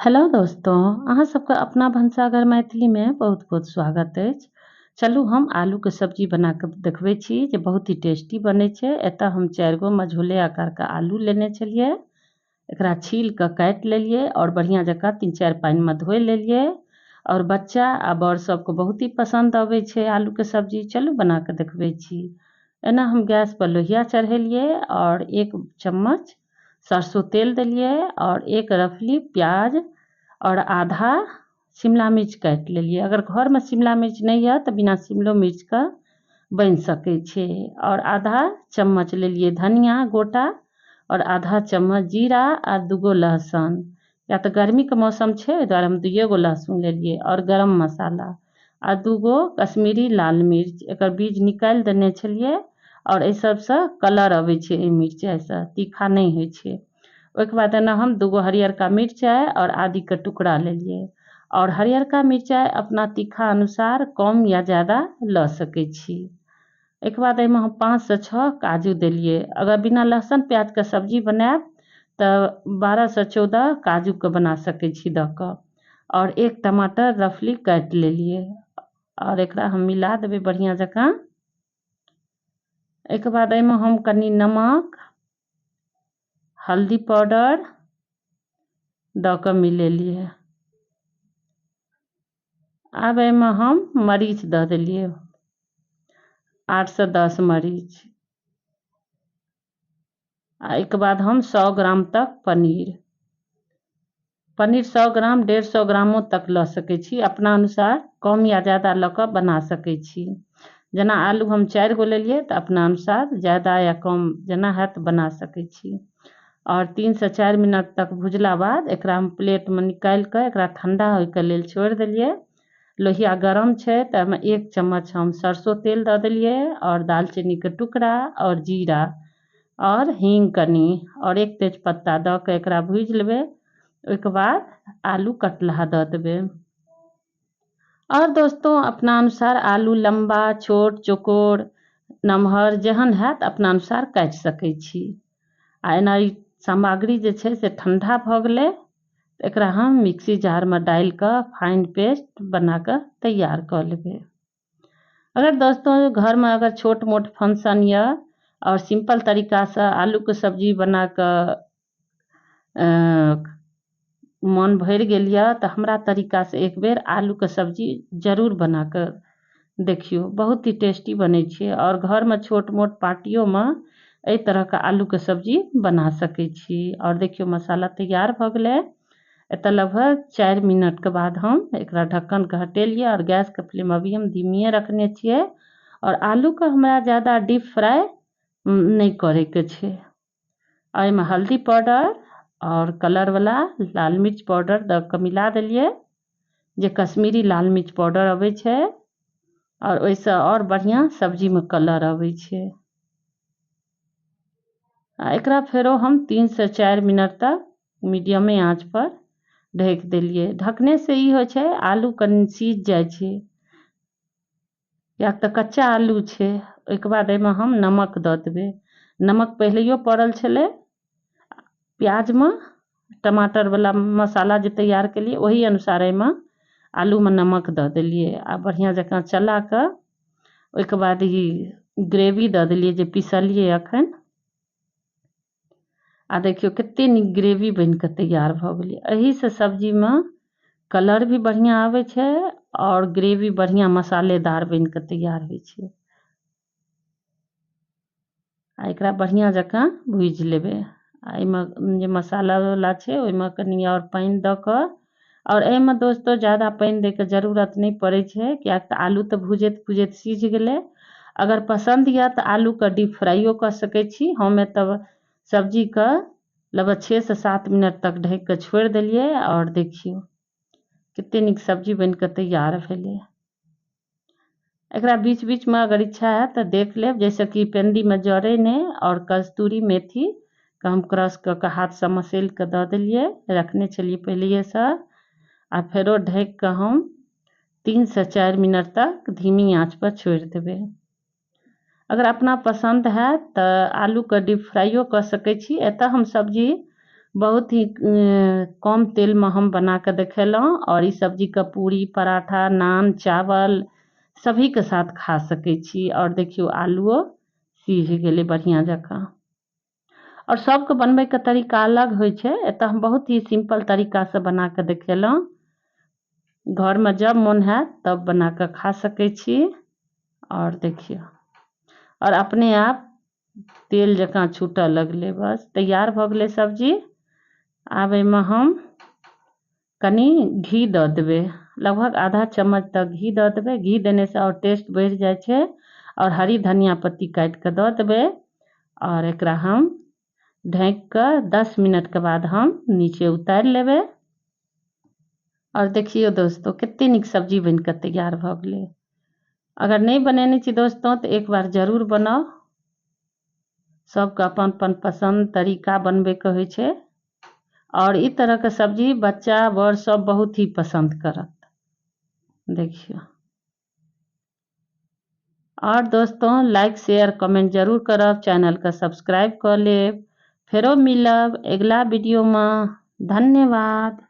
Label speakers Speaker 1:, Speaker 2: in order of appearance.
Speaker 1: Hello दोस्तों, अहाँ सबके अपना भनसाघर मैथिलीमे बहुत बहुत स्वागत अछि। चलू हम आलूके सब्जी बना कऽ देखबै छी जे बहुत ही टेस्टी बनै छै। एतऽ हम 4 गो मझोले आकारके आलू लेने छलियै, एकरा छील कऽ काटि लेलियै आओर बढ़िआँ जकाँ 3-4 पानिमे धोइ लेलियै। आओर बच्चा आ बड़ सबके बहुत ही पसन्द अबै छै आलूके सब्जी। चलू बना कऽ देखबै छी। एना हम गैस पर लोहिया चढ़ेलियै आओर 1 चम्मच सरसों तेल देलियै और 1 रफली प्याज और आधा शिमला मिर्च काटि लेलियै। अगर घरमे शिमला मिर्च नहि यऽ तऽ बिना शिमलो मिर्चके बनि सकै छै। और आधा चम्मच लेलियै धनिया गोटा और आधा चम्मच जीरा आ 2 गो लहसुन। या तऽ गर्मीके मौसम छै, ओहि दुआरे हम 2 गो लहसुन लेलियै। और गरम मसाला आ 2 गो कश्मीरी लाल मिर्च, एकर बीज निकालि देने छलियै। और एहि सबसँ कलर अबै छै एहि मिरचाइसँ, तीखा नहि होइ छै। ओहिके बाद एना हम 2 गो हरियरका मिरचाइ और आदीके टुकड़ा लेलियै। और हरियरका मिरचाइ अपना तीखा अनुसार कम या ज़्यादा लऽ सकै छी। एहिके बाद एहिमे हम 5 से 6 काजू देलियै। अगर बिना लहसुन प्याजके सब्जी बनायब तऽ 12 से 14 काजूके बना सकै छी दऽ कऽ। और 1 टमाटर रफली काटि लेलियै और एकरा हम मिला देबै बढ़िआँ जकाँ। एहिके बाद एहिमे हम कनि नमक, हल्दी पाउडर दऽ कऽ मिलेलियै। आब एहिमे हम मरीच दऽ देलियै, 8 से 10 मरीच। आ एहिके बाद हम 100 ग्राम तक पनीर, पनीर 100 ग्राम 150 ग्रामो तक लऽ सकै छी, अपना अनुसार कम या ज़्यादा लऽ कऽ बना सकै छी। जेना आलू हम 4 गो लेलियै तऽ अपना अनुसार ज़्यादा या कम जेना हैत बना सकै छी। और 3 से 4 मिनट तक भुजला बाद एकरा हम प्लेटमे निकालि कऽ एकरा ठंडा होइके लेल छोड़ि देलियै। लोहिया गरम छै तऽ एहिमे 1 चम्मच हम सरसों तेल दऽ देलियै और दालचीनीके टुकड़ा और जीरा और हींग कनि और 1 तेजपत्ता दऽ कऽ एकरा भुजि लेबै। ओहिके बाद आलू कटलहा दऽ देबै। और दोस्तों अपना अनुसार आलू लम्बा, छोट, चौकोर, नमहर जेहन हैत अपना अनुसार काटि सकै छी। आ एना ई सामग्री जे छै से ठंडा भऽ गेलै, एकरा हम मिक्सी जारमे डालि कऽ फाइन पेस्ट बना कऽ तैयार कऽ लेबै। अगर दोस्तों घरमे अगर छोट मोट फंक्शन यऽ और सिंपल तरीकासँ आलूके सब्जी बना कऽ मन भरि गेल यऽ तऽ हमरा तरीकासँ एक बेर आलूके सब्जी जरूर बना कऽ देखियौ, बहुत ही टेस्टी बनै छै। और घरमे छोट मोट पार्टियोमे एहि तरहके आलूके सब्जी बना सकै छी। और देखियौ मसाला तैयार भऽ गेलै। एतऽ लगभग 4 मिनटके बाद हम एकरा ढक्कनके हटेलियै और गैसके फ्लेम अभी हम धीमिए रखने छियै। और आलूके हमरा ज़्यादा डीप फ्राई नहि करैके छै। एहिमे हल्दी पाउडर और कलर वाला लाल मिर्च पाउडर दऽ कऽ मिला देलियै, जे कश्मीरी लाल मिर्च पाउडर अबै छै और ओहिसँ और बढ़िआँ सब्जीमे कलर अबै छै। आ एकरा फेरो हम 3 से 4 मिनट तक मीडियमे आँच पर ढकि देलियै। ढकने से ई होइ छै आलू कनि सीझ जाइ छै, किएक तऽ कच्चा आलू छै। ओहिके बाद एहिमे हम नमक दऽ देबै। नमक पहिलैयो पड़ल छलै प्याजमे, टमाटर वाला मसाला जे तैयार केलियै ओही अनुसार एहिमे आलूमे नमक दऽ देलियै। आ बढ़िआँ जकाँ चला कऽ ओहिके बाद ई ग्रेवी दऽ देलियै जे पिसलियै अखन। आ देखियौ कते नीक ग्रेवी बनि कऽ तैयार भऽ गेलै। एहिसँ सब्जीमे कलर भी बढ़िआँ आबै छै और ग्रेवी बढ़िआँ मसालेदार बनि कऽ तैयार होइ छै। आ एकरा बढ़िआँ जकाँ भुजि लेबै। आ एहिमे जे मसाला वाला छै ओहिमे कनि और पानि दऽ कऽ, और एहिमे दोस्तों ज़्यादा पानि दैके जरूरत नहि पड़ै छै, किएक तऽ आलू तऽ भुजैत भुजैत सीझ गेलै। अगर पसन्द यऽ तऽ आलूके डीप फ्राइयो कऽ सकै छी। हम एतऽ सब्जीके लगभग 6 से 7 मिनट तक ढकि कऽ छोड़ि देलियै और देखियौ कते नीक सब्जी बनि कऽ तैयार भेलै। एकरा बीच बीचमे अगर इच्छा हैत तऽ देख लेब, जाहिसँ कि पेंदीमे जरै नहि। और कस्तूरी मेथी के हम क्रश कऽ कऽ हाथसँ मसैल कऽ दऽ देलियै, रखने छलियै पहिलैएसँ। आ फेरो ढकि कऽ हम 3 से 4 मिनट तक धीमी आँच पर छोड़ि देबै। अगर अपना पसन्द हैत तऽ आलूके डीप फ्राइयो कऽ सकै छी। एतऽ हम सब्जी बहुत ही कम तेलमे हम बना कऽ देखेलहुँ। आओर ई सब्जीके पूरी, पराठा, नान, चावल सभीके साथ खा सकै छी। आओर देखियौ, आलुओ सिझ गेलै बढ़िआँ जकाँ। आओर सबके बनबैके तरीका अलग होइ छै। एतऽ हम बहुत ही सिम्पल तरीकासँ बना कऽ देखेलहुँ। घरमे जब मोन हैत तब बना कऽ खा सकै छी। आओर देखियौ, आओर अपने आप तेल जकाँ छूटऽ लगलै। बस, तैयार भऽ गेलै सब्जी। आब एहिमे हम कनि घी दऽ देबै, लगभग आधा चम्मच तक घी दऽ देबै। घी देनेसँ आओर टेस्ट बढ़ि जाइ छै। आओर हरी धनिया पत्ती काटि कऽ दऽ देबै। आओर एकरा हम ढाँकि कऽ 10 मिनटके बाद हम नीचे उतारि लेबै। आओर देखियौ दोस्तो, कते नीक सब्जी बनि कऽ तैयार भऽ गेलै। अगर नहि बनेने छी दोस्तो, तऽ एक बार जरूर बनाउ। सबके अपन अपन पसन्द तरीका बनबैके होइ छै। आओर ई तरहके सब्जी बच्चा बड़ सब बहुत ही पसन्द करत। देखियौ। आओर दोस्तों, लाइक, शेयर, कमेंट जरूर करब। चैनलके सब्सक्राइब कऽ लेब। फेरो मिलब अगिला वीडियोमे। धन्यवाद।